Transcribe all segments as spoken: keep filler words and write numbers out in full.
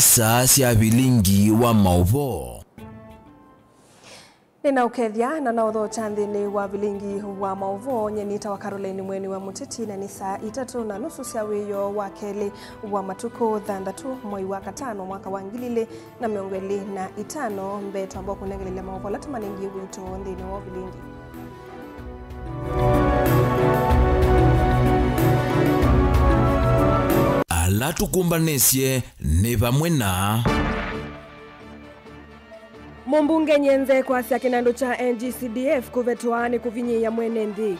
Saa sya vilingi wa maũvoo. Nĩnaũkethya na naũthokya nthĩnĩ wa vilingi wa maũvoo. Nyie nĩtawa Caroline Mweni wa Mũteti, na nĩ saa itatũ na nusu sya wĩoo wa kelĩ wa matukũ thanthatũ, mwei wa katano, mwaka wa ngili ilĩ na mĩongo ĩlĩ na itano. Mbee twamba kũnengelelya maũvoo ala tũmanengie witũ nthĩnĩ wa vilingi. Ala tũkũmbanĩsye nĩ vamwe na. Mũmbunge Nyenze kwasya kĩnandũ kya N G C D F kũvetwa nĩ kũvinyĩĩa mwene nthĩ.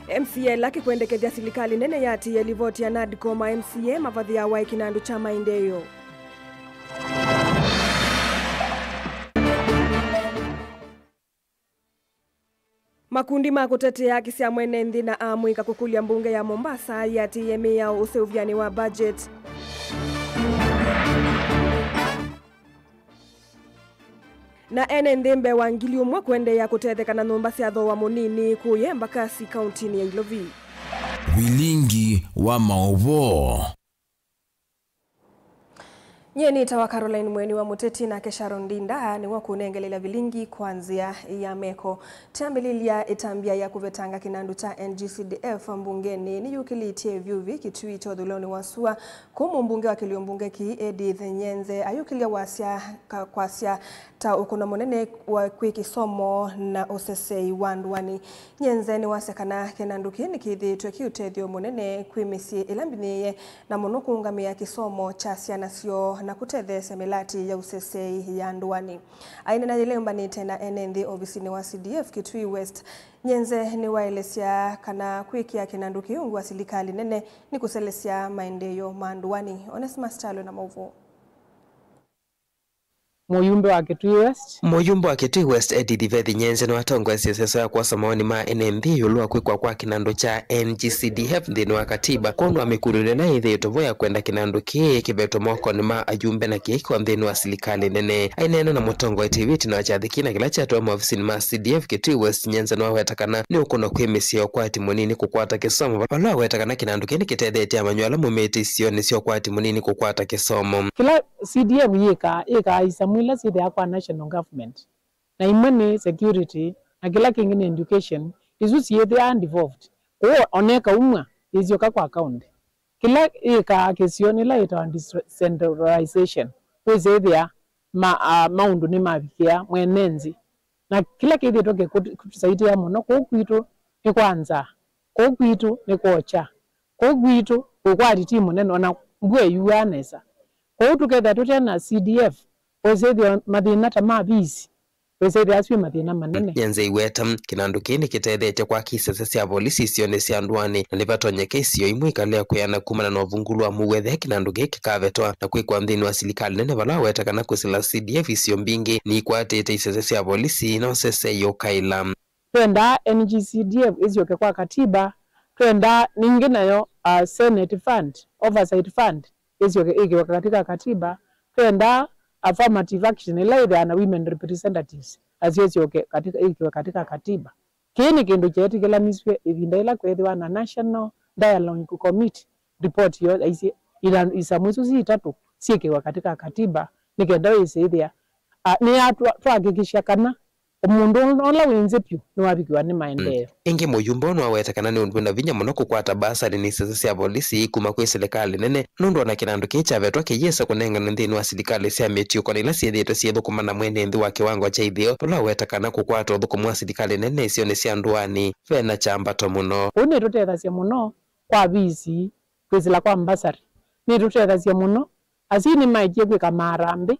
M C A ĩla kĩkwendekethya silikalĩ nene yatĩĩe livoti ya NADCO, ma M C A mavathĩawa ĩkĩnandũ kya maendeeo. Makundi ma kũtetea haki sya mwene nthĩ na amũika kũkũlya mbunge ya Mombasa yatĩĩe mĩao ũseũvyanĩ wa budget. Na ene nthĩ mbee wa ngili ũmwe kũendeea kũtetheka na nyũmba sya thooa mũnini kũya Embakasi, kauntinĩ ya Ilovi. Vilingi wa maũvoo. Nyie nĩtawa Caroline Mweni wa Mũteti, nake Sharon Ndinda nĩwe ũkũnengelelya vilingi kwa nzĩa ya meko. Twambĩlĩlya ĩtambya ya kũvetanga kĩnandũ kya N G C D F mbungenĩ nĩyũkĩlĩtye ĩvyũvi kĩtui kya ũthũĩlonĩ wa sua, kũu mũmbunge wa kĩlio mbunge kĩĩ Edith Nyenze ayũkĩlya wasya ka-, kwasya ta ũkũno mũnene wa kwĩ kĩsomo na ũsesei wa ndũanĩ. Nyenze nĩwasya kana kĩnandũ kĩĩ nĩkĩthĩĩtwe kĩ ũtethyo mũnene kwĩ mĩsyĩ ĩla mbinyĩĩe, na mũno kũũngamĩa kĩsomo kya syana syoo na kũtetheesya mĩlatĩ ya ũsesei ya ndũanĩ. Aineena yĩla yũmbanĩte na ene nthĩ ovisinĩ wa C D F Kitui West, Nyenze nĩwaelesya kana kwĩkĩa kĩnandũ kĩĩ ungu wa silikalĩ nene nĩ kũselesya maendeeo ma ndũanĩ. Onesmus Kyalo na maũvoo. Mũyumbe wa Kitui West. Mũyumbe wa Kitui West, Edith Vethi Nyenze, nĩwatongoesye ĩseso ya kwosa mawoni ma ene nthĩ ĩũlũ wa kwĩkwa kwa kĩnandũ kya N G C D F nthĩnĩ wa katiba. Kwondũ wa mĩkũlyo ĩla yĩthĩĩtwe vo ya kwenda kĩnandũ kĩĩ kĩvetwe mokonĩ ma ayumbe na kĩĩkĩwa nthĩnĩ wa silikalĩ nene. Aineena na mũtongoi T V ĩtina wa kyathĩ kĩĩ na kĩla kyatwawa maovisinĩ ma C D F Kitui West, Nyenze nĩwaweta kana nĩ ũkũno kwĩ mĩsyĩ ya ũkwati mũnini kũkwata kĩsomo, vala waweta kana kĩnandũ kĩĩ nĩkĩtethetye amanyũ ala maumĩte isionĩ sya ũkwati mũnini kũkwata kĩsomo. Kĩla C D F yĩkaa, yĩkaa isamũ ila syĩthĩawa kwa national government, na imwe nĩ security, na kĩla kĩngĩ nĩ education, isu syĩthĩaa devolved. Kwoou ona ĩkaumw'a, yĩsyoka kwa county. Kĩla yĩkaa kĩsionĩ ĩla yĩtawa decentralization, wĩsĩthĩa ma-, a, maũndũ nĩmavikĩa mwene nthĩ. Na kĩla kĩthĩtwe kĩkũtũsaitĩa mũno kũu kwitũ nĩ kwa nzaa, kũu kwitũ nĩ kwokya, kũu kwitũ ũkwati ti mũnene, ona ngũa ĩyuaa nesa. Kwoou tũkethĩa tũte na C D F, ũsĩthĩa mathĩna ta ma visi, ũsĩthĩa asu nĩ mathĩna manene. Nyenze aiweta, kĩnandũ kĩĩ nĩkĩtethetye kwaka isese sya volisi isionĩ sya ndũanĩ, na nĩvatonyeka isio imwe ikalea kwĩana kumana na ũvungũlu wa mũuo ethĩa kĩnandũ kĩĩ kĩkavetwa na kwĩkwa nthĩnĩ wa silikalĩ nene, vala aweta kana kwĩsĩla C D F isio mbingĩ nĩikwatĩte isese sya volisi na ũsesei ũkaĩla. Twendaa N G C D F ĩsyoke kwa katiba, twendaa ningĩ nayo, uh, Senate Fund, Oversight Fund, ĩsyoke ĩkĩwe katika katiba, twendaa affirmative action ĩla ĩthĩawa na women representatives, nasyo ĩsyoke katika, ĩkĩwe katika katiba. Kĩĩ nĩ kĩndũ kyeetĩkĩlanisw'e ĩvinda yĩla kweethĩwa na National Dialogue Committee report yo yaisye ila-, isamũ isu syi itatũ syĩkĩwe katika katiba, nĩ kenda wĩsĩthĩa, a, nĩyatwa-, twahakikisha kana o mũndũ ũla wĩ nzĩ vyũ nĩwavikĩwa nĩ maendeeo. Ĩngĩ mũyumbe ũũ nĩwaweta kana nĩ ũndũ wĩna vinya mũno kũkwata mbasali na isese sya volisi kuma kwĩ silikalĩ nene, nũndũ ona kĩnandũ kĩĩ kyavetwa kĩyĩsa kũnengane nthĩnĩ wa silikalĩ sya mĩtiũko na ila syĩthĩĩtwe syĩthũkũma na mwene nthĩ wa kĩwango kya ĩtheo, vala waweta kana kũkwata ũthũkũmi wa silikalĩ nene isionĩ sya ndũanĩ ve na kyambato mũno. Ũu nĩtũtethasya mũno kwa visi kwĩsĩla kwa mbasarĩ. Nĩtũtethasya mũno. Asyai nĩmaekie kwĩka maarambĩ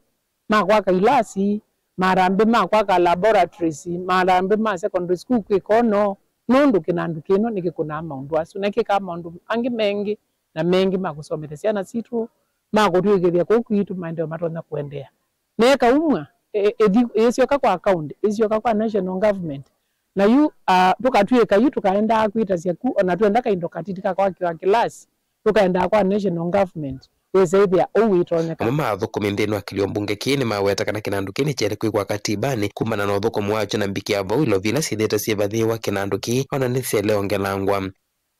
ma kwaka ilasi, maarambĩ ma kwaka laboratories, maarambĩ ma secondary school kwĩka ũno, nũndũ kĩnandũ kĩno nĩkĩkũnaa maũndũ asu, na kĩkaa maũndũ angĩ mengĩ na mengĩ ma kũsomethya syana sitũ, ma kũtwĩkĩthya kũu kwitũ maendeeo matonya kũendeea. Na ĩkaumw'a, ĩ-, ĩthi-, ĩsyoka kwa county, ĩsyoka kwa national government. Na yu, ah, tũkatw'ĩka yu tũkaendaa kwĩtasya ku, ona twenda kaindo katiti ka kwakĩwa kĩlasi, tũkaendaa kwa national government, wĩsĩthĩa ũu wĩtonyeka. Amwe ma athũkũmi nthĩnĩ wa kĩlio mbunge kĩĩ nĩmaweta kana kĩnandũ kĩĩ nĩkyaĩle kwĩkwa katibanĩ kumana na ũthũkũmi wakyo na mbikĩa vau ilovi ila syĩthĩĩtwe syĩvathĩĩwa kĩnandũ kĩĩ, ona nĩsyaĩle ongelangwa.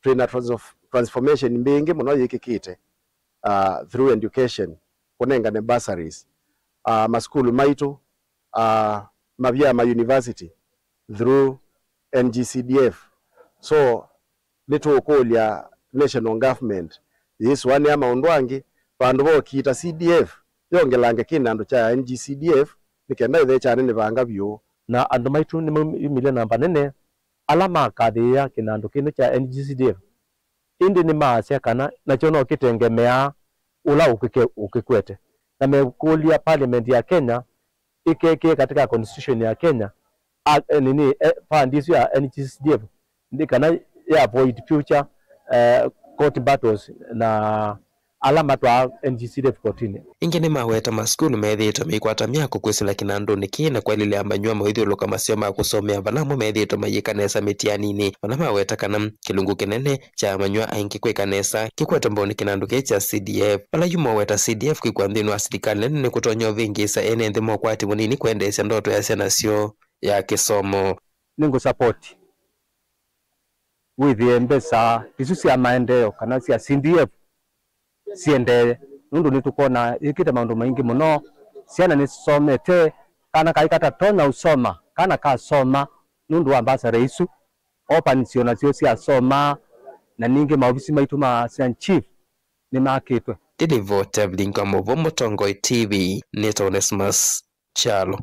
twĩ na transf-, transformation mbingĩ mũno yĩkĩkĩte, uh, through education, kũnengane bursaries, uh, masukulu maitũ, uh, mavia ma university through N G C D F. So, nĩtũũkũlya national government yĩsũanĩa maũndũ angĩ, vandũ va ũkiita C D F, yongelange kĩnandũ kya N G C D F, nĩ kenda ĩthee kyanenevanga vyũ. Na andũ maitũ nĩmayumĩlye namba nene ala makathĩĩa kĩnandũ kĩno kya N G C D F. Ĩndĩ nĩmaasya kana nakyo no kĩtengemeaa ũla ũkĩke-, ũkĩkwete, na mekũlya Parliament ya Kenya ĩkekĩe katika constitution ya Kenya, a, e, nini, e, fund isu ya N G C D F, ndi kana ya avoid future, eh, court battles na ala matwaa N G C D F kotini. Ĩngĩ nĩmaweta masukulu methĩĩtwe meikwata myako kwĩsĩla kĩnandũnĩ kĩĩ na kwaĩlĩlya amanyĩw'a maithyũlũka maseo ma kũsomea, vala amwe methĩĩtwe mayĩka nesa mĩtianinĩ. Vala maweta kana kĩlungu kĩnene kya amanyĩw'a aingĩ kwĩka nesa kĩkwete mbau nĩ kĩnandũ kĩĩ kya C D F. Vala yu moweta C D F kwĩkwa nthĩnĩ wa silikalĩ nene nĩkũtonya ũvĩngĩĩsya ene nthĩ ma ũkwati mũnini kwendeesya ndoto ya syana syoo ya kĩsomo. Nĩngũ support wĩthĩe mbesa isu sya maendeeo kana sya C D F siendee, nũndũ nĩtũkwona yĩkĩte maũndũ maingĩ mũno. Syana nĩsisomete, kana kaĩ katatonya ũsoma, kana kasoma nũndũ wa mbasarĩ isu. Orphans o nasyo syasoma, na ningĩ maovisi maitũ ma Saint Chief nĩmakĩtwe. Ndilivota vilinga mũvo Mũtongoi T V, nĩtawa Onesmus Kyalo.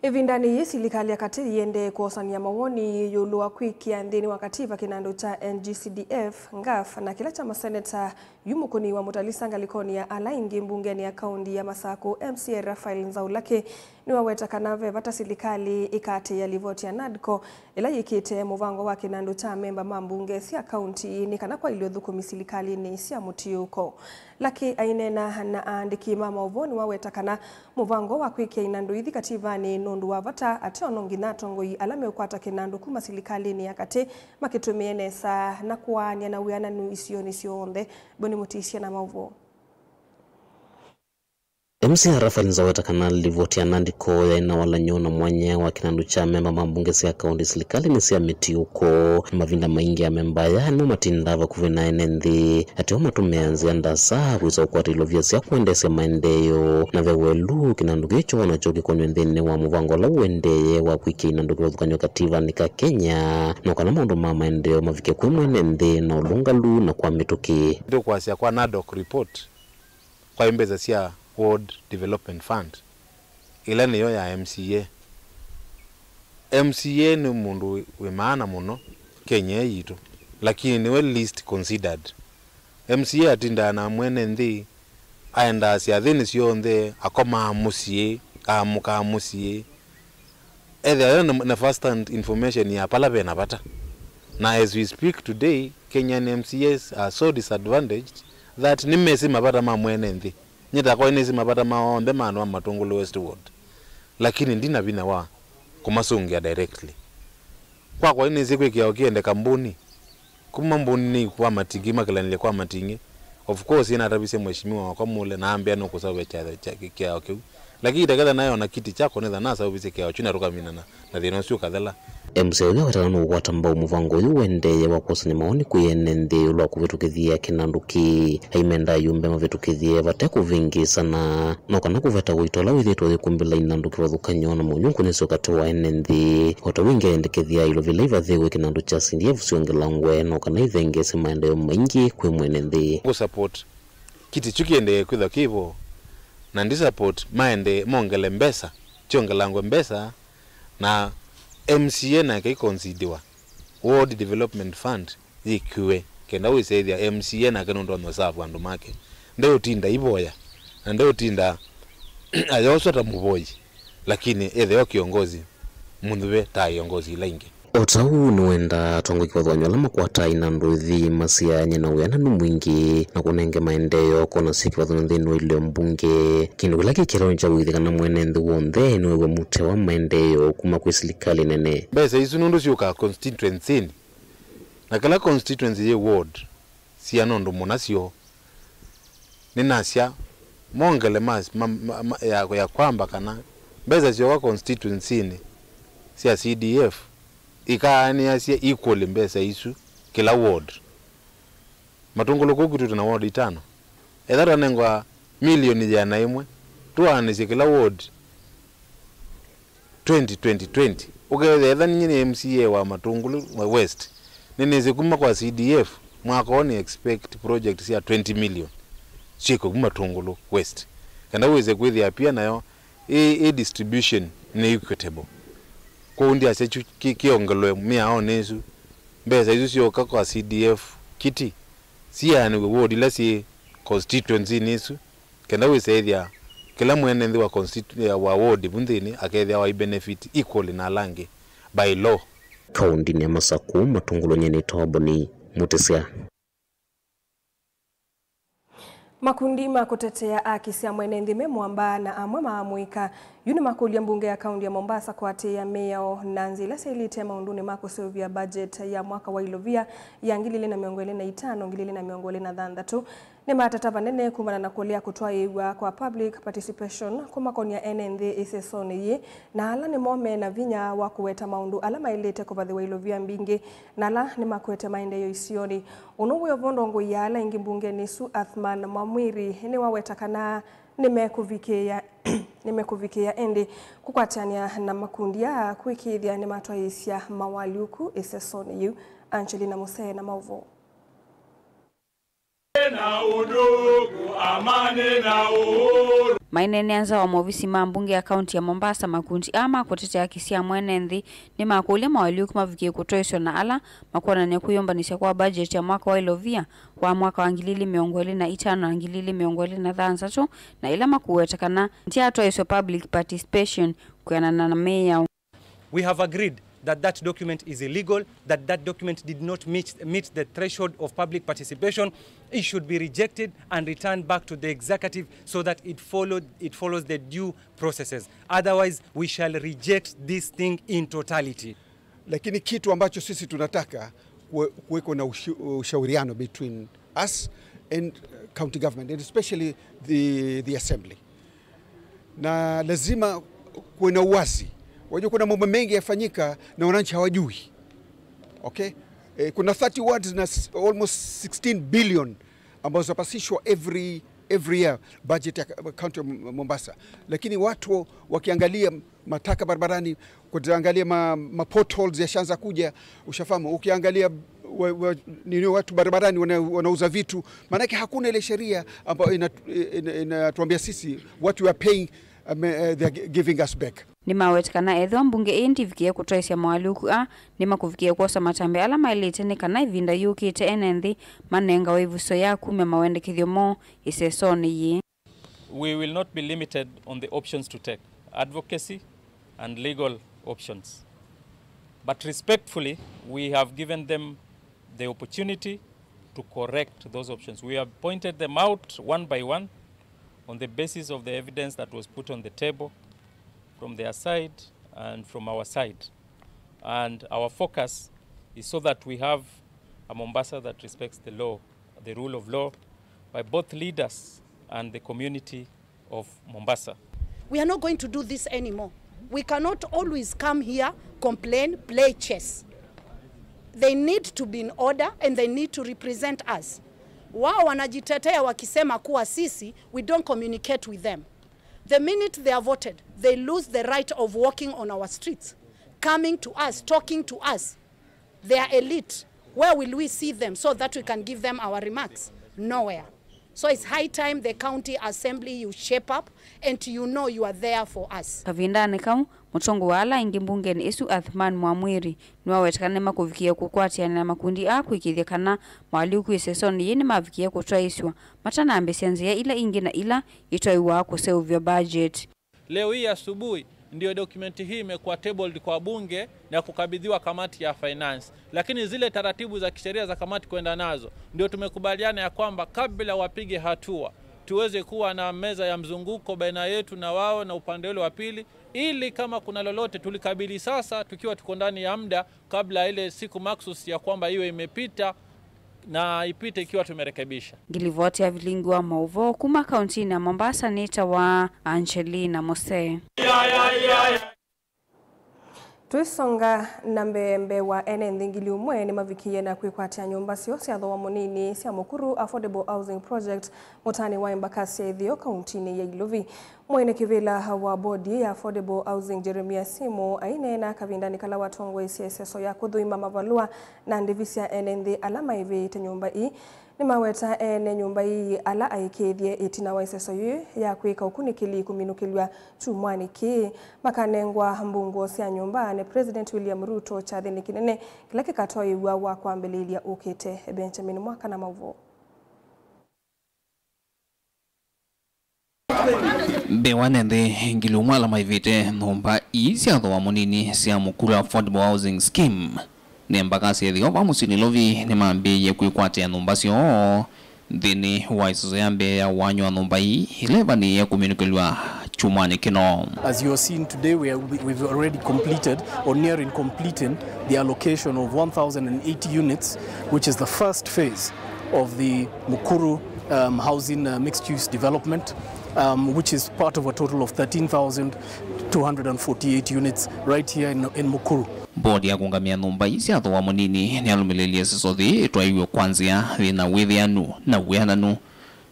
Ĩvindanĩ yĩĩ, silikalĩ ya katĩ yĩendee kwosany'a mawoni ĩũlũ wa kwĩkĩa nthĩnĩ wa kativa kĩnandũ kya N G C D F, ngaf, na kĩla kya maseneta. Yu mũkũni wa Mutalisa ngalĩkonĩ ya ala aingĩ mbungenĩ ya kaũnti ya Masakũ, M C A Raphael Nzaulaki, nĩwaweta kana ve vata silikalĩ ĩkaatĩĩa livoti ya NADCO ĩla yĩkĩte mũvango wa kĩnandũ kya amemba ma mbunge sya kaũnti nĩ kana kwaĩlye ũthũkũmi silikalĩnĩ sya mũtiũko. Laki aineena na aandĩki ma maũvoo nĩwaweta kana mũvango wa kwĩkĩa inandũ ithi kativanĩ nũndũ wa vata, ateo no nginya atongoi ala meũkwata kĩnandũ kuma silikalĩnĩ ya katĩ makĩtũmĩe nesa na kũaany'a na wĩananu isionĩ syonthe. Boni Mũtisya na maũvoo. M C A Raphael Nzaulaki aweta kana livoti ya NADCO yaĩ na walany'o na mwanya wa kĩnandũ kya amemba ma mbunge sya kaũnti silikalĩnĩ sya mĩtiũko. Mavinda maingĩ amemba aya nĩmo matindaa vakuvĩ na ene nthĩ, ateo matũmĩaa nzĩa ndasa kwĩsa ũkwata ilovia sya kwendeesya maendeeo, na ve welu kĩnandũ kĩĩ kyo nakyo kĩkonw'e nthĩnĩ wa mũvango ũla ũendee wa kwĩkĩa inandũ kĩvathũkany'o kativanĩ ka Kenya, no kana maũndũ ma maendeeo mavike kwĩ mwene nthĩ na ũlũngalu na kwa mĩtũkĩ. Nĩtũkwasya kwa NADCO report, kwaĩ mbesa sya Ward Development Fund, ĩla nĩyo ya M C A. M C A nĩ mũndũ wĩ, wĩ maana mũno Kenya ĩĩ yitũ, lakini nĩwe least considered. M C A atindaa na mwene nthĩ, aendaa syathĩnĩ syonthe, akomaa mũsyĩ, aamũkaa mũsyĩ, ethĩwa na, na first hand information ya pala ve na vata. Na as we speak today, Kenyan M C As are so disadvantaged that nĩmesĩ mavata ma mwene nthĩ. Nyie takwa nĩsĩ mavata ma onthe ma andũ ma Matũngũlũ West Ward, lakini ndina vinya wa kũmasũngĩa directly. Kwakwa nĩsĩ kwĩ kĩao kĩendeka Mbũni, kuma Mbũni kwa Matingĩ, makĩlanĩlya kwa Matingĩ. Of course, natavisye mheshimiwa wakwa Mũle, na ambĩa nũkũseũvya kya-, kya-, kĩao kĩu. Lakini taketha nayo na kiti kyakwa, nĩtha naseũvisye kĩao kyu na tũkaminana na thĩna ũsu ũkathela. M C A ũyũ aweta kana nũũkwata mbau mũvango ũyũ ũendee wa kwosany'a mawoni kwĩ ene nthĩ ĩũlũ wa kũvĩtũkĩthya kĩnandũ kĩĩ. Aimenda ayumbe mavĩtũkĩthye vate kũvĩngĩĩsana, no kana kũveta ũito ũla wĩthĩĩtwe ũyĩkumbĩla inandũ kĩvathũkany'o na mũnyungunyĩsyo katĩ wa ene nthĩ, o ta wingĩ aendekethya ilovia ila ivathĩĩwe kĩnandũ kya C D F syongelangwe, no kana ithengeesye maendeeo maingĩ kwĩ mwene nthĩ. Ngũ support kiti kyu kĩendee kwĩthwa kĩvo, na ndi support maendee mongele mbesa, kyongelangwe mbesa, na M C A nake ikonsidiwa Ward Development Fund yĩkiwe, kenda wĩsethya M C A nake nũndũ anosavu andũ make. Ndeũtinda ivoya, na ndeũtinda ayoswa ta mũvoi, lakini etheo kĩongozi mũnyuve ta iongozi ila ingĩ. O ta ũu, nĩwendaa atongoi kĩvathũkany'o ala makwataa inandũ ithi masiany'e na wĩananu mwingĩ na kũnenge maendeeo kona syĩ kĩvathũkany'o nthĩnĩ wa ilĩo mbunge, kĩndũ kĩla kĩkĩtwe nĩ kya ũĩthya kana mwene nthĩ w'onthe nĩwew'a mũtĩ wa maendeeo kuma kwĩ silikalĩ nene. Mbesa isu nũndũ syũkaa constituency-nĩ, na kĩla constituency yĩ ward, siana ũndũ mũna syo. Nĩnasya mongele ma, ma, ma, ma, ya, ya kwamba kana mbesa syoka constituency-nĩ sya C D F Ĩkaanĩasya equally mbesa isu kĩla ward. Matũngũlũ kũu kwitũ twĩ na ward itano. Etha twanengwa milioni yĩana ĩmwe, tũaanĩsye kĩla ward twenty, twenty, twenty. Ũkethĩa etha ninyie nĩ M C A wa Matũngũlũ West, nĩnĩsĩ kuma kwa C D F mwaka ũũ nĩ expect project sya twenty million syĩkwe kuma Matũngũlũ West, kana wĩse kwĩthĩa pia nayo ĩ, ĩ distribution nĩ equitable. Kwoou ndyasya kyu kĩ-, kĩongelwe mĩaonĩ ĩsu, mbesa isu syooka kwa C D F kiti siaanĩw'e ward ila syĩ constituency-inĩ ĩsu, kenda wĩsaĩthya kĩla mwene nthĩ wa constitu-, wa ward vu nthĩnĩ akethĩawa ai benefit equally na ala angĩ by law. Kaũndĩnĩ ya Masakũ, Matũngũlũ nyie nĩtawa Boni Mũtĩsya. Makundi ma kũtetea aki sya mwene nthĩ me Mwamba na amwe ma amũika yu nĩmakũlya mbunge ya kaunti ya Mombasa kũatĩĩa mĩao na nzĩa ila syaĩlĩte maũndũnĩ ma kũseũvya budget ya mwaka wa ilovia ya ngili ilĩ na mĩongo ĩlĩ na itano, ngili ilĩ na mĩongo ĩlĩ na thanthatũ. Nĩmatata vanene kumana na kũlea kũtwaĩĩw'a kwa public participation kũmakonĩa ene nthĩ ĩsesonĩ yĩĩ, na ala nĩmo me na vinya wa kũweta maũndũ ala maĩlĩte kũvathĩwa ilovia mbingĩ na ala nĩmakwete maendeeo isionĩ. Ũnũ wĩ o vo ndongoi ya ala aingĩ mbungenĩ ĩsu Athman Mwamwiri nĩwaweta kana nĩmekũvikĩĩa, nĩmekũvikĩĩa ĩndĩ kũkwatany'a na makundi aa kũĩkĩĩthya nĩmatwaĩĩsya mawalyũku ĩsesonĩ yĩu. Angelina Musee na maũvoo. Na undugu, amani na uhuru. Maineenea nza wa movisi ma mbunge ya kaunti ya Mombasa, makundi aa ma kũtetea haki sya mwene nthĩ nĩmakũlya mawalyũku mavikie kũtwaĩsw'a na ala makwonany'a kwĩyũmbanĩsya kwa budget ya mwaka wa ilovia wa mwaka wa ngili ilĩ mĩongo ĩlĩ na itano na ngili ilĩ mĩongo ĩlĩ na thanthatũ, na ĩla makũweta kana ndyatwaĩsw'a public participation kwĩanana na mĩao. We have agreed that that document is illegal, that that document did not meet, meet the threshold of public participation. It should be rejected and returned back to the executive so that it followed, it follows the due processes. Otherwise, we shall reject this thing in totality. Lakini kitu ambacho sisi tunataka kuwe-, kuweko na ushu-, ushauriano between us and county government, and especially the, the assembly. Na lazima kuwe na uwazi. Wajua kuna mambo mengi yafanyika na wananchi hawajui. Okay? Eh, kuna thirty wards na s-, almost sixteen billion ambazo zapasishwa every, every year budget ya county ya Mombasa. Lakini watu wakiangalia mataka barabarani, kuangalia ma, ma potholes yashaanza kuja, ushafahamu, ukiangalia wa, wa, nini, watu barabarani wana, wanauza vitu, maanake hakuna ile sheria ambayo ina-, ina-, inatuambia sisi what we are paying, um, uh, they are gi-, giving us back. Nĩmaweta kana ethĩwa mbunge ĩĩ ndĩvikĩe kũtwaĩsya mawalyũku aa, nĩmakũvikĩe kwosa matambya ala maĩlĩte nĩ kana ĩvinda yũkĩte ene nthĩ manengawe ĩvuso ya kumya mawendekethyo moo ĩsesonĩ yĩĩ. We will not be limited on the options to take, advocacy and legal options. But respectfully, we have given them the opportunity to correct those options. We have pointed them out one by one on the basis of the evidence that was put on the table from their side and from our side. And our focus is so that we have a Mombasa that respects the law, the rule of law, by both leaders and the community of Mombasa. We are not going to do this anymore. We cannot always come here, complain, play chess. They need to be in order and they need to represent us. Wao wanajitetea wakisema kuwa sisi, we don't communicate with them. The minute they are voted, they lose the right of walking on our streets, coming to us, talking to us. They are elite. Where will we see them so that we can give them our remarks? Nowhere. So it's high time the county assembly, you shape up and you know you are there for us. Kavindanĩ kau, mũtongoi wa ala aingĩ mbungenĩ ĩsu Athman Mwamwiri nĩwaweta kana nĩmakũvikĩe kũkwatĩana na makundi aa kũĩkĩĩthya kana mawalyũku ĩsesonĩ yĩĩ nĩmavikĩe kũtwaĩsw'a matanambĩĩsya nzĩa ila ingĩ na ila itwaĩwaa kũseũvya budget. Leo hii asubuhi ndio dokumenti hii imekuwa tabled kwa bunge na kukabidhiwa kamati ya finance, lakini zile taratibu za kisheria za kamati kwenda nazo ndio tumekubaliana ya kwamba kabla wapige hatua tuweze kuwa na meza ya mzunguko baina yetu na wao na upande ule wa pili, ili kama kuna lolote tulikabili sasa tukiwa tuko ndani ya muda kabla ile siku maksus ya kwamba iwe imepita na ipite ikiwa tumerekebisha. Ngilivoti ya vilingi wa maũvoo kuma kauntinĩ ya Mombasa nĩtawa Angelina Mose. Tũisonga na mbee, mbee wa ene nthĩ ngili ũmwe nĩmavikie na kwĩkwatĩa nyũmba syoo sya thooa mũnini sya Mukuru Affordable Housing Project mũtaanĩ wa Embakasi ya Ĩtheo, kauntinĩ ya Ilovi. Mwene kĩvĩla wa bodi ya Affordable Housing, Jeremia Simu, aineena kavindanĩ kala watongoesye ĩseso ya kũthũima mavalũa na ndĩvi sya ene nthĩ ala maĩvĩĩte nyũmba ii. Nĩmaweta ene nyũmba ii ala aĩkĩĩthye ĩtina wa ĩseso yĩĩ ya kwĩka ũkunĩkĩli kũminũkĩlw'a kyumwanĩ kĩĩ, makanengwa mbungũo sya nyũmba nĩ President William Ruto kyathĩnĩ kĩnene kĩla kĩkatwaĩĩw'a wa kwambĩlĩĩlya ũkĩte. Benjamin Mwaka na maũvoo. Mbee wa ene nthĩ ngili ũmwe ala maĩvĩte nyũmba ii sya thooa mũnini sya Mukuru Affordable Housing Scheme, nĩ Embakasi ya Ĩtheo va mũsyĩ Nairobi nĩmambĩĩie kwĩkwatĩa nyũmba syoo nthĩnĩ wa ĩseso ya mbee ya ũany'o wa nyũmba ii, ĩla ĩvanĩĩe kũminũkĩlw'a kyumwanĩ kĩno. As you are seeing today, we are, we, we've already completed or nearing completing the allocation of one thousand and eighty units, which is the first phase of the Mukuru, um, housing, uh, mixed-use development, um, which is part of a total of thirteen thousand two hundred and forty-eight units right here in, in Mukuru. Bodi ya kũngamĩa nyũmba ii sya thooa mũnini nĩyalũmĩlĩilye ĩseso yĩĩ ĩtwaĩwe kwa nzĩa yĩ na wĩthĩanu na wĩananu,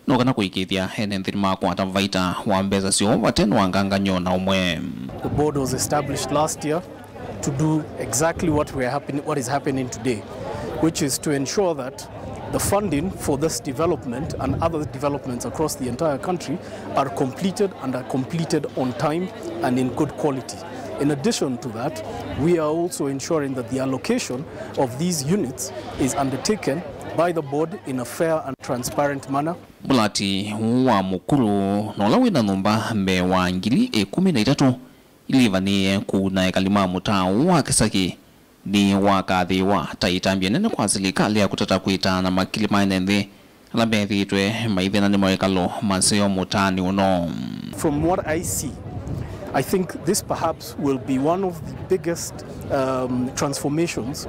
no kana kũĩkĩĩthya ene nthĩ nĩmakwata vaita wa mbesa syoo vate na wangangany'o na ũmwe. The board was established last year to do exactly what we are happen-, what is happening today, which is to ensure that the funding for this development and other developments across the entire country are completed and are completed on time and in good quality. In addition to that, we are also ensuring that the allocation of these units is undertaken by the board in a fair and transparent manner. Mũlati ũũ wa Mukuru na ũla wĩ na nyũmba mbee wa ngili ĩkũmi na itatũ ila ivanĩĩe kũuna ekali ma mũtaa ũũ wa Kisaki nĩwakathĩĩwa ta ĩtambya ĩnene kwa silikalĩ ya kũtata kwĩtaana makili ma ene nthĩ ala methĩĩtwe maithĩna nĩ mawĩkalo maseo mũtaanĩ ũno. From what I see, I think this perhaps will be one of the biggest, um, transformations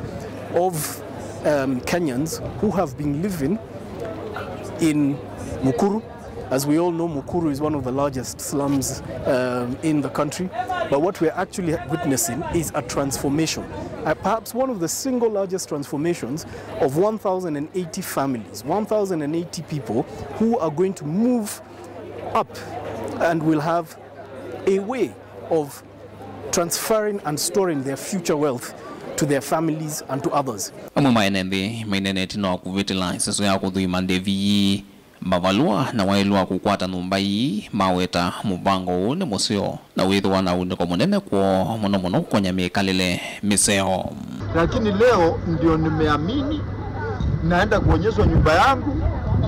of, um, Kenyans who have been living in Mukuru. As we all know, Mukuru is one of the largest slums, um, in the country. But what we're actually witnessing is a transformation, uh, perhaps one of the single largest transformations of one thousand and eighty families, one thousand and eighty people who are going to move up and will have a way of transferring and storing their future wealth to their families and to others. Amwe ma ene nthĩ maineenete na kũvĩtĩla ĩseso ya kũthũima ndĩvi ii, mavalũa na waĩlu wa kũkwata nyũmba ii, maweta mũvango ũũ nĩ mũseo na wĩthĩwa na ũunĩko mũnene kwoo, mũno mũno kũkonya mĩkalĩle mĩseo. Lakini leo ndio nimeamini, naenda kuonyeshwa nyumba yangu,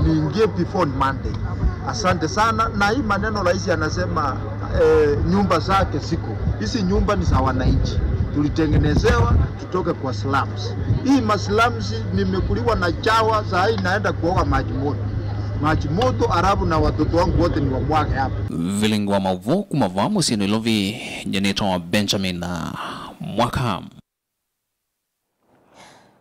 niingie before Monday. Asante sana. Na hii maneno rais anasema, eh, nyumba zake ziko. Hizi nyumba ni za wananchi. Tulitengenezewa tutoke kwa slums. Hii maslums nimekuliwa na chawa, saa hii naenda kuoga maji moto. Maji moto, alafu na watoto wangu wote ni wamwage hapa. Vilingi wa maũvoo kuma vaa mũsyĩ Nairobi, nyenĩtwa Benjamin Mwaka.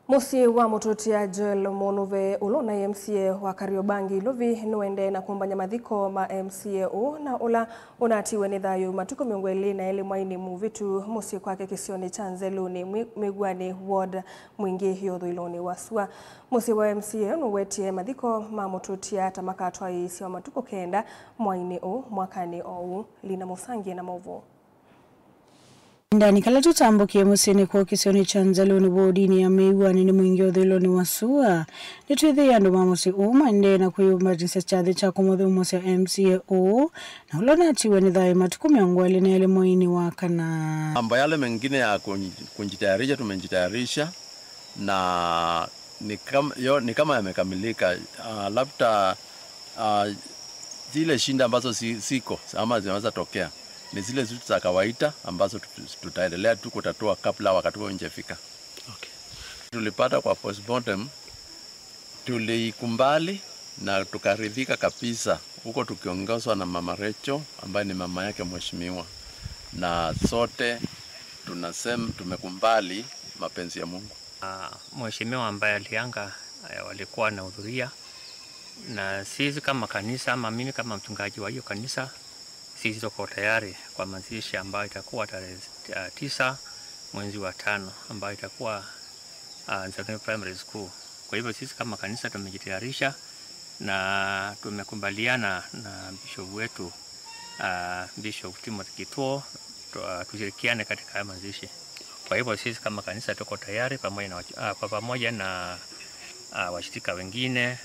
Mũsyĩ wa mũtũtia Joel Mũnuve, ũla ũnaĩ M C A wa Kariobangi Ilovi, nĩũendee na kũmbany'a mathiko ma M C A ũũ na ũla ũnatiwe nĩ thayũ matukũ mĩongo ĩlĩ na elĩ mwainĩ mũvĩtu mũsyĩ kwake kĩsionĩ kya Nzelũnĩ, mwĩ-, Mĩw'anĩ Ward, Mwingĩ, ũthũĩlonĩ wa sua. Mũsyĩ wa M C A nũwetie mathiko ma mũtũtia ta makatwaĩĩsya o matukũ kenda mwainĩ ũũ mwakanĩ oou. Lina Mũsangie na maũvoo. Kavindanĩ kala tũtambũkie mũsyĩnĩ kwoo kĩsionĩ kya Nzelũnĩ wodinĩ ya Mĩw'anĩ nĩ Mwingĩ ũthũĩlonĩ wa sua, nĩtwĩthĩie andũ ma mũsyĩ ũũ maendee na kwĩyũmbanĩsya kyathĩ kya kũmũthũmũsya M C A ũũ na ũla ũnatiwe nĩ thayũ matukũ mĩongo ĩlĩ na elĩ mwainĩ wa kana. Mambo yale mengine ya kunj-, kunjitayarisha, tumejitayarisha na ni kam-, yo, ni kama yamekamilika. Ah, labda, ah, zile shida ambazo zi-, ziko ama zinaweza tokea ni zile tu za kawaida ambazo tut-, tutaendelea tu kutatua kabla wakati huo ujafika. Okay. Tulipata kwa postmortem, tulikubali na tukaridhika kabisa, huko tukiongozwa na Mama Rachel ambaye ni mama yake mheshimiwa, na sote tunasema tumekubali mapenzi ya Mungu. Ah, mheshimiwa ambaye alianga, eh, walikuwa wanahudhuria, na sisi kama kanisa, ama mimi kama mchungaji wa hiyo kanisa, sisi tuko tayari kwa mazishi ambayo itakuwa tarehe, ah, tisa mwezi wa tano, ambayo itakuwa, ah, Nzanuni Primary School. Kwa hivyo sisi kama kanisa tumejitayarisha na tumekubaliana na bishop wetu, ah, Bishop Timothy Kituo, tu-, ah, tushirikiane katika haya mazishi. Kwa hivyo sisi kama kanisa tuko tayari pamoja na wach-, ah, kwa pamoja na, ah, washirika wengine.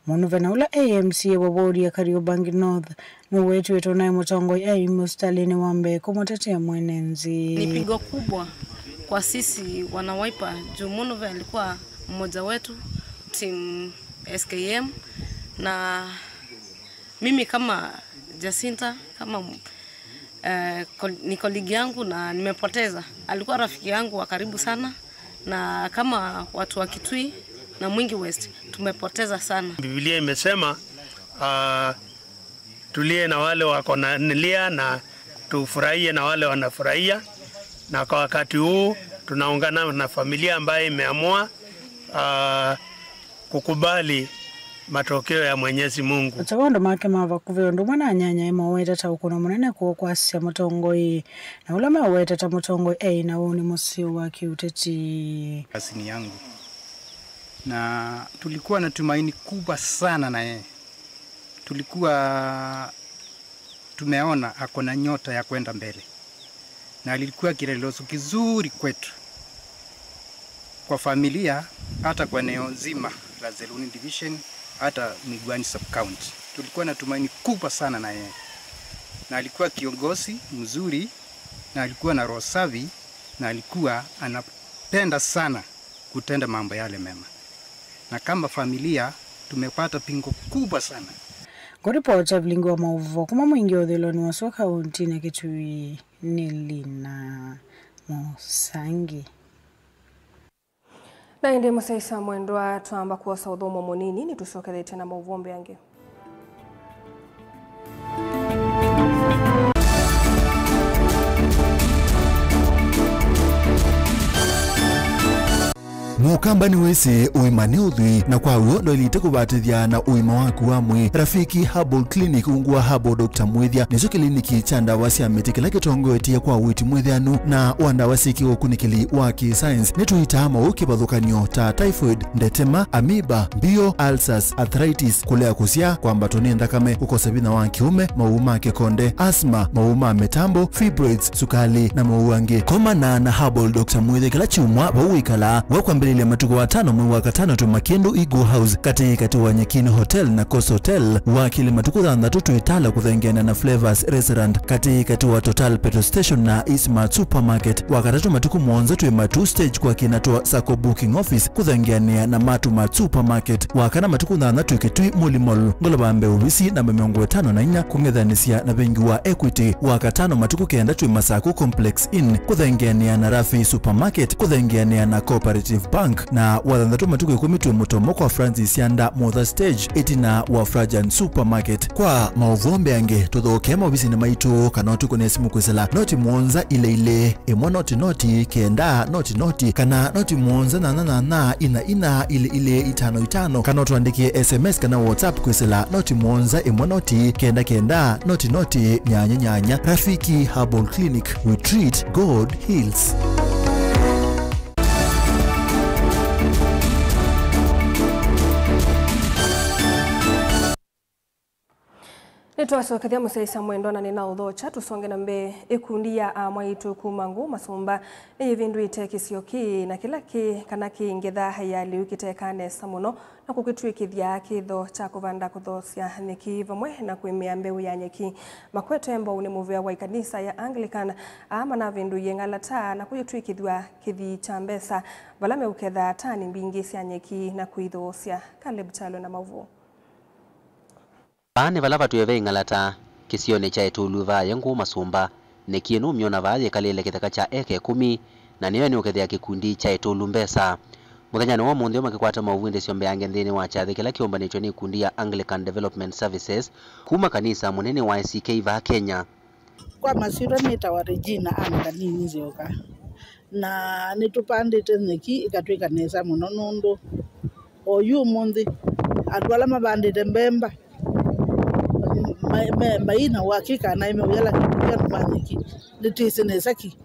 Mũnuvea na ũla e M C A wa wodi ya Kariobangi North nũwetw'e naĩ mũtongoi e mũsitalĩnĩ wa mbee kũmũtetea mwene nthĩ. Ni pigo kubwa kwa sisi wana Wiper juu Mũnuvea alikuwa mmoja wetu, team S K M, na mimi kama Jacinta, kama, eh, kol-, ni colleague yangu na nimepoteza. Alikuwa rafiki yangu wa karibu sana, na kama watu wa Kitui na Mwingi West tumepoteza sana. Biblia imesema, ah, tulie na wale wako na lia na tufurahie na wale wanafurahia, na kwa wakati huu tunaungana na familia ambayo imeamua, ah, kukubali matokeo ya Mwenyezi Mungu. Ata wa andũ make ma vakuvĩ ũndũ ũmwe na anyanyae maweta ta ũkũno mũnene kũkwasya mũtongoi, na ũla maweta ta mũtongoi e na ũnĩ mũseo wa kĩũteti. Kasini yangu. Na tulikuwa na tumaini kubwa sana na yeye. Tulikuwa tumeona ako na nyota ya kwenda mbele. Na alikuwa kielelezo kizuri kwetu, kwa familia, hata kwa eneo nzima la Nzeruni Division, hata Migwani Sub-County. Tulikuwa na tumaini kubwa sana na yeye. Na alikuwa kiongozi mzuri, na alikuwa na roho safi, na alikuwa anapenda sana kutenda mambo yale mema. Na kama familia, tumepata pingo kubwa sana. Ngũripota vilingi wa maũvoo kuma Mwingi ũthũĩlonĩ wa sua kaũntĩnĩ ya Kitui nĩ Lina Mũsangi. Na ĩndĩ mũsyaĩĩsya mwendwa, twamba kwosa ũthũmũo mũnini, nĩtũsyokethĩtye na maũvoo mbeange. Mũkamba nĩwĩsĩ ũima nĩ ũthwii, na kwa w'o ndwaĩlĩte kũvatĩthya na ũima waku wa mwĩĩ. Rafiki Herbal Clinic ungu wa Herbal Doctor Mwĩthya nĩkyo kĩliniki kya ndawa sya mĩtĩ kĩla kĩtongoetye kwa ũiiti mwĩthĩanu na wa ndawa syĩkĩwe ũkunĩkĩli wa kĩ-science. Nĩtũitaa maũũ kĩvathũkany'o ta typhoid, ndetema, amoeba, mbio, ulcers, arthritis, kũlea kũsyaa, kwambatwa nĩ nthakame, kũkosa vinya wa kĩũme, maũũ ma kĩkonde, asthma, maũũ ma mĩtambo, fibroids, sukalĩ, na maũũ angĩ. Komana na Herbal Doctor Mwĩthya kĩla kyumwa vau wĩkalaa. Wakwambĩlĩlya matukũ atano mwei wa katano twĩ Makindu Eagle House, katĩ katĩ wa Nyekini Hotel na Coast Hotel. Wa kelĩ matukũ thanthatũ twĩ Tala kũthengeana na Flavors Restaurant, katĩ katĩ wa Total Petrol Station na Eastmart Supermarket. Wa katatũ matukũ mũonza twĩ Matuu Stage kwa kĩna twa Sacco Booking Office kũthengeanĩa na Matuu Mart Supermarket. Wa kana matukũ thanthatũ twĩ Kitui Muli Mall, ngolova mbee ovisi namba mĩongo ĩtano na inya kũng'ethanĩsya na vengi wa Equity. Wa katano matukũ kenda twĩ Masaku Complex Inn kũthengeanĩa na Rafi Supermarket kũthengeanĩa na Cooperative Bank. Na wa thanthatũ matukũ ĩkũmi twĩ Mũtomo kwa Francis Yanda Motha Stage ĩtina wa Frajan Supermarket. Kwa maũvoo mbeange, tũthokee maovisinĩ maitũ kana ũtũkũnĩe simũ kwĩsĩla noti mũonza ilĩ ilĩ ĩmwe noti noti kenda noti noti, kana noti mũonza nyanya nyanya ina ina ilĩ ilĩ itano itano, kana ũtũandĩkĩe S M S kana WhatsApp kwĩsĩla noti mũonza ĩmwe noti kenda kenda noti noti nyanya nyanya. Rafiki Herbal Clinic, we treat, God heals. Nĩtwasokethya mũsyaĩĩsya mwendwa na nĩnaũthokya tũsonge na mbee. Ĩkundi ya amwaitũ kuma Ngũũ Masũmba nĩyĩvĩndũĩte kĩsio kĩĩ na kĩla kĩ kana kĩ ngetha ya lĩu kĩtekaa nesa mũno na kũkĩtw'ĩkĩthya kĩtho kya kũvanda kũthoosya nyeki vamwe na kũĩmĩa mbeũ ya nyeki. Makwetwe mbau nĩ mũvĩa wa ĩkanisa ya Anglican, aa manavĩndũie ng'alata na kũyĩtw'ĩkĩthw'a kĩthii kya mbesa vala meũketha tani mbingĩ sya nyeki na kũithoosya. Caleb Kyalo na maũvoo. Vaa nĩ vala vatwĩe ve ĩng'alata, kĩsionĩ kya Ĩtũlu vaa yĩ Ngũũ Masũmba. Nyeki ĩno ũmyona vaa yĩkalĩle kĩtheka kya eka ĩkũmi, na nĩyo ĩnĩũkethĩa kĩkundi kya Ĩtũlu mbesa. Mũthenyanĩ wa ũmũnthĩ makĩkwata maũvindĩsyo mbeange nthĩnĩ wa kyathĩ kĩla kĩũmbanĩtw'e nĩ ĩkundi ya Anglican Development Services kuma kanisa mũnene wa A C K vaa Kenya. Kwa masyĩtwa nĩtawa Regina Ann Kanini Nzioka, na nĩtũpandĩte nyeki ĩkatwĩka nesa mũno nũndũ oyu ũmũnthĩ andũ ala mavandĩte mbemba ma-, me-, mai na ũakika na ĩmeũyala kĩndũ kya andũ ma nyeki nĩtwĩsĩ nesa ki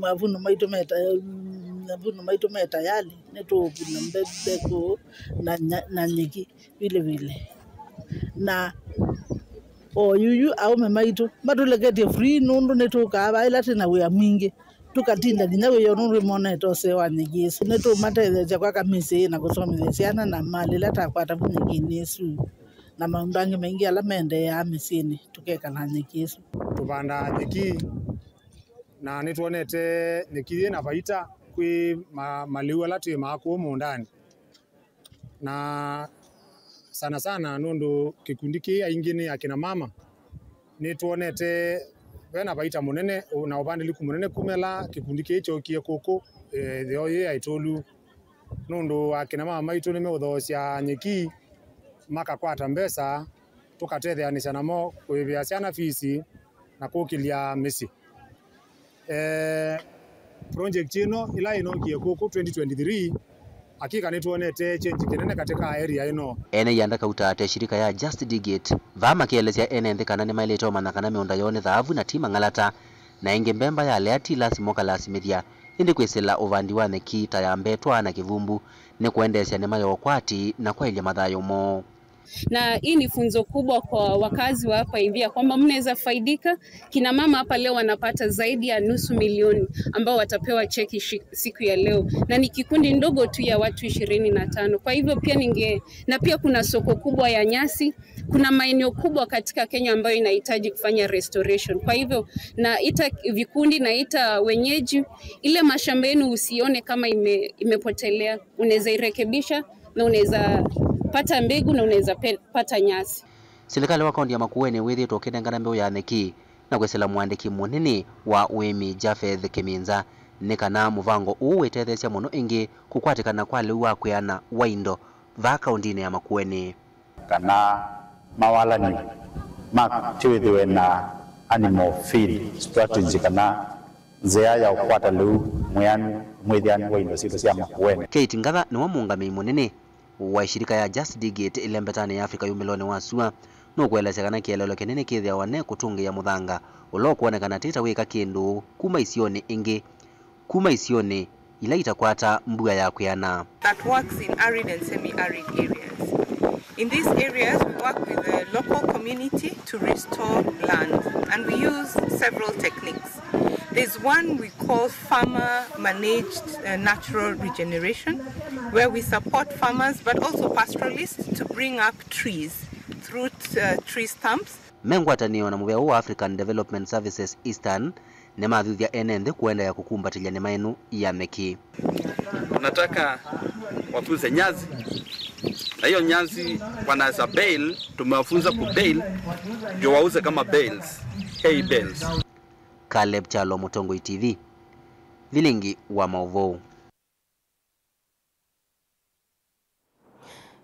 Mavuno maitũ me ta-, mavuno maitũ me tayari, nĩtũũvuna mbe-, mbegũ na nya-, na nyeki vilevile. Na o yuyu aũme maitũ matũleketye free nũndũ nĩtũkaa vaa ĩla twĩ na wĩa mwingĩ, tũkatinda nginya wĩa nũndũ nĩmonete ũseo wa nyeki ĩsu. Nĩtũũmatetheesya kwaka mĩsyĩ na kũsomethya syana na mali ĩla takwata vu nyekinĩ ĩsu, na maũndũ angĩ maingĩ ala maendeeaa mĩsyĩnĩ, tũkekala nyeki ĩsu. Tũvandaa nyeki, na nĩtwonete nyeki yĩ na vaita kwĩ ma-, malĩu ala twĩmaa kũu mũũndanĩ. Na sana sana nũndũ kĩkundi kĩĩ aingĩ nĩ akina mama, nĩtwonete vena vaita mũnene na ũvandĩlĩku mũnene kumela kĩkundi kĩĩ kyokie kũkũ, eh, ĩtheo yĩĩ ya Ĩtũlu, nũndũ akina mama maitũ nĩmeũthoosya nyeki, makakwata mbesa, tũkatetheanĩsya namo kũĩvĩa syana fees na kũkĩlya mĩsyĩ. Eh, project ĩno ĩla ĩnokie kũkũ twenty twenty-three, hakika nĩtwonete change kĩnene katika area ĩno. Ene ianda kauta ta shirika ya Just Dig It, vaa makeelesya ene nthĩ kana nĩmaĩlĩte ũmanya kana mĩũnda yoo nĩ thaavu na ti mang'alata, na ĩngĩ mbemba yalea ti lasima ũkalasimĩthya, ĩndĩ kwĩsĩla ũvandi wa nyeki ta ya mbetwa na kĩvumbu nĩ kũendeesya nĩma ya ũkwati na kwaĩlya mathayũ moo. Na hii ni funzo kubwa kwa wakazi wa hapa hivi ya kwamba mnaweza faidika. Kina mama hapa leo wanapata zaidi ya nusu milioni ambao watapewa cheki shi-, siku ya leo, na ni kikundi ndogo tu ya watu ishirini na tano. Kwa hivyo pia ninge-, na pia kuna soko kubwa ya nyasi, kuna maeneo kubwa katika Kenya ambayo inahitaji kufanya restoration. Kwa hivyo naita vikundi, naita wenyeji, ile mashamba yenu usione kama ime-, imepotelea, unaweza irekebisha na unaweza pata mbegu na unaweza pe-, pata nyasi. Silikalĩ wa kaunti ya Makueni wĩthĩĩtwe ũkĩnengana mbeũ ya nyeki na kwĩsĩla mũandĩki mũnene wa ũĩmi Japheth Kĩminza nĩ kana mũvango ũũ wĩtetheesya mũno ĩngĩ kũkwatĩkana kwa lĩu wa kwĩana wa indo vaa kauntinĩ ya Makueni. Kana mawalany'o ma kĩwĩthĩwe na animal feed strategy kana nzĩa ya ũkwata lĩu mwĩanu, mwĩthĩanu wa indo sitũ sya Makueni. Kate Ngatha nĩwe mũũngamĩi mũnene wa ĩshirika ya Just Dig It ĩlembetanĩ ya Africa yumĩlonĩ wa sua. Nũkũelesya kana kĩeleelo kĩnene kĩthĩawa ne kũtũngĩĩa mũthanga ũla ũkwonekana ti ta wĩka kĩndũ kuma isionĩ ingĩ, kuma isionĩ ila itakwata mbua ya kwĩana. That works in arid and semi-arid areas. In these areas, we work with the local community to restore land, and we use several techniques. There's one we call farmer-managed, uh, natural regeneration, where we support farmers but also pastoralists to bring up trees through, uh, tree stumps. Me ngwatanĩo na mũvĩa ũũ wa African Development Services Eastern, nĩmathuthya ene nthĩ kũendeea kũkumbatĩlya nĩma ĩno ya nyeki. Tunataka wafunze nyasi, na hiyo nyasi wanaweza bale, tumewafunza kubale ndio wauze kama bales, hay bales. Caleb Kyalo, Mũtongoi T V, Vilingi wa Maũvoo.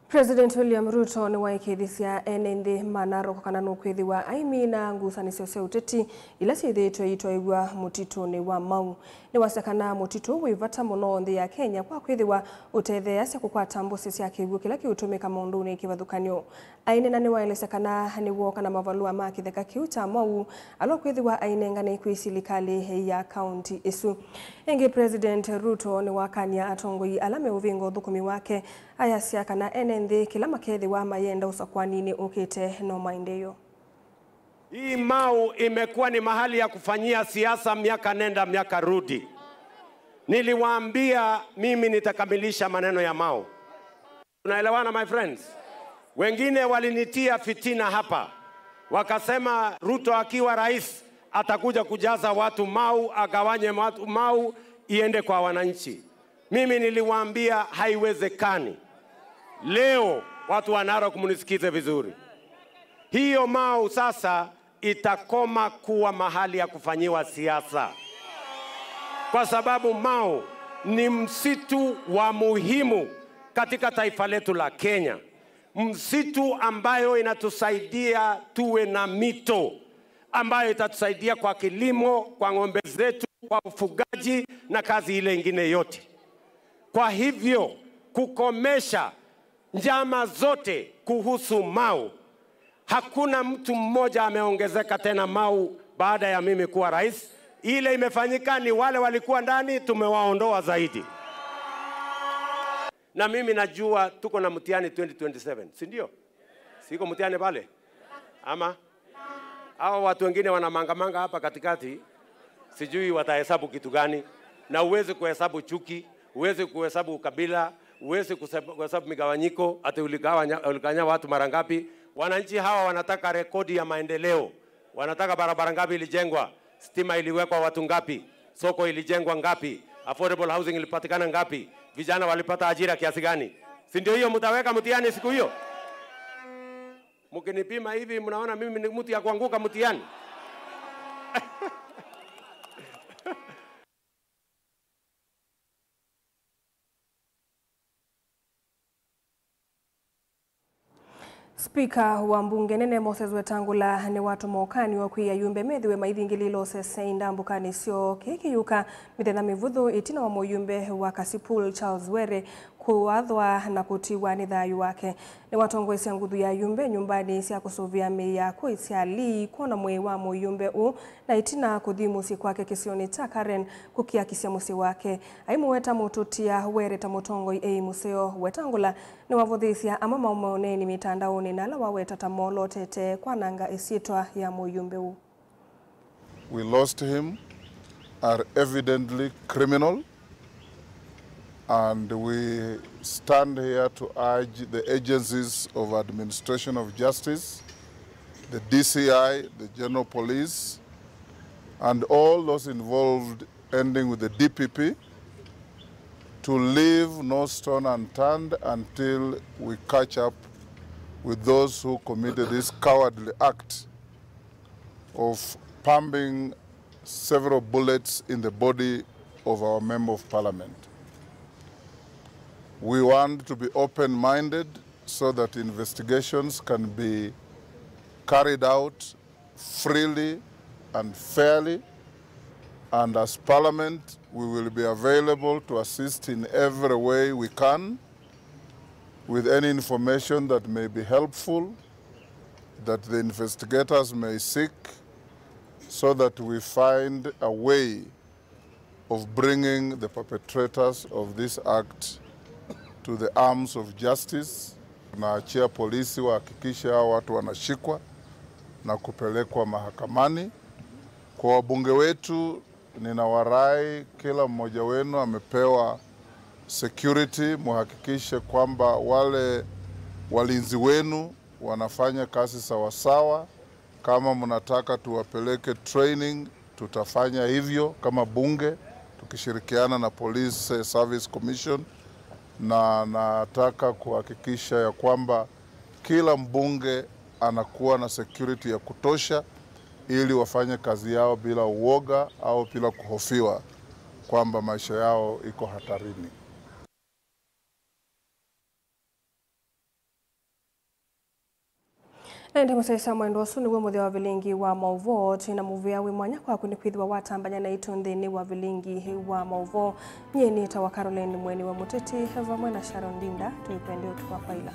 President William Ruto nĩwaĩkĩĩthisya ene nthĩ ma Narok kana nũkwĩthĩwa aimina ngusanĩsyo sya ũteti ila syĩthĩĩtwe itwaĩw'a mũtitũnĩ wa Mau. Nĩwasya kana mũtitũ wĩ vata mũno nthĩ ya Kenya kwa kwĩthĩwa ũtetheeasya kũkwata mbũsĩ sya kĩw'ũ kĩla kĩũtũmĩka maũndũnĩ kĩvathũkany'o. Aineena nĩwaelesya kana nĩwooka na mavalũa ma kĩtheka kĩu kya Mau, ala ũkwĩthĩwa ainengane kwĩ silikalĩ ya kaunti ĩsu. Ĩngĩ, President Ruto nĩwakany'a atongoi ala meũvĩnga ũthũkũmi wake, ayasya kana ene nthĩ kĩla makethĩwa mayenda ũsakwaninĩ ũkĩte no maendeeo. Hii Mau imekuwa ni mahali ya kufanyia siasa miaka nenda miaka rudi. Niliwaambia mimi nitakamilisha maneno ya Mau. Tunaelewana, my friends? Wengine walinitia fitina hapa, wakasema Ruto akiwa rais atakuja kujaza watu Mau, agawanye watu Mau iende kwa wananchi. Mimi niliwaambia haiwezekani. Leo watu wa Narok, mnisikize vizuri. Hiyo Mau sasa itakoma kuwa mahali ya kufanyiwa siasa, kwa sababu Mau ni msitu wa muhimu katika taifa letu la Kenya, msitu ambayo inatusaidia tuwe na mito ambayo itatusaidia kwa kilimo, kwa ng'ombe zetu, kwa ufugaji na kazi ile ingine yote. Kwa hivyo, kukomesha njama zote kuhusu Mau. Hakuna mtu mmoja ameongezeka tena Mau baada ya mimi kuwa rais, Ile imefanyika ni wale walikuwa ndani, tumewaondoa zaidi. Na mimi najua tuko na mtihani twenty twenty-seven, si ndio? Siko mtihani pale? Ama? Hawa watu wengine wanamangamanga hapa katikati, sijui watahesabu kitu gani. Na huwezi kuhesabu chuki, huwezi kuhesabu ukabila, huwezi kuseb-, kuhesabu migawanyiko, ati uligawanya, uligawanya watu mara ngapi. Wananchi hawa wanataka rekodi ya maendeleo. Wanataka barabara ngapi ilijengwa, stima iliwekwa watu ngapi, soko ilijengwa ngapi, affordable housing ilipatikana ngapi, vijana walipata ajira kiasi gani. Si ndio hiyo mtaweka mtihani siku hiyo? Mkinipima hivi, mnaona mimi ni mtu ya kuanguka mtihani? Spika wa mbunge nene Moses Wetangula nĩwatũma ũkany'o kwĩ ayumbe methĩwe maithingĩlĩĩla ũsesei ndambũkanĩ syoo. Kĩĩ kĩyũka mĩthenya mĩvũthũ ĩtina wa mũyumbe wa Kasipul Charles Were kũathwa na kũtiwa nĩ thayũ wake. Nĩwatongoesya nguthu ya ayumbe nyũmbanĩ sya kũsũvĩa mĩĩ ya akw'ũ sya Lee kwona mwĩĩ wa mũyumbe ũũ, na ĩtina kũthi mũsyĩ kwake kĩsionĩ kya Karen kũkiakisya mũsyĩ wake. Aimũweta mũtũtia Were ta mũtongoi ei mũseo. Wetangula nĩwavũthĩĩsya amwe maũmone nĩ mitandaoni na ala waweta ta molotete kwananga ĩsyĩtwa ya mũyumbe ũũ. We lost him are evidently criminal, and we stand here to urge the agencies of administration of justice, the D C I, the General Police, and all those involved, ending with the D P P, to leave no stone unturned until we catch up with those who committed this cowardly act of pumping several bullets in the body of our Member of Parliament. We want to be open-minded so that investigations can be carried out freely and fairly, and as Parliament, we will be available to assist in every way we can with any information that may be helpful, that the investigators may seek, so that we find a way of bringing the perpetrators of this act to the arms of justice. Naachia polisi wahakikishe hao watu wanashikwa na kupelekwa mahakamani. Kwa wabunge wetu, ninawarai kila mmoja wenu amepewa security, muhakikishe kwamba wale walinzi wenu wanafanya kazi sawasawa. Kama mnataka tuwapeleke training, tutafanya hivyo kama bunge tukishirikiana na Police Service Commission, na nataka kuhakikisha ya kwamba kila mbunge anakuwa na security ya kutosha ili wafanye kazi yao bila uoga au bila kuhofiwa kwamba maisha yao iko hatarini. Na ĩndĩ mũsyaĩĩsya mwendwa, ũsu nĩw'o mũthya wa vilingi wa maũvoo. Twĩ na mũvea wĩ mwanya kwaku nĩkwĩthĩwa watambany'a naitũ nthĩnĩ wa vilingi wa maũvoo. Nyie nĩtawa Caroline Mweni wa Mũteti, vamwe na Sharon Ndinda, tũikwendea ũtukũ wa kwaila.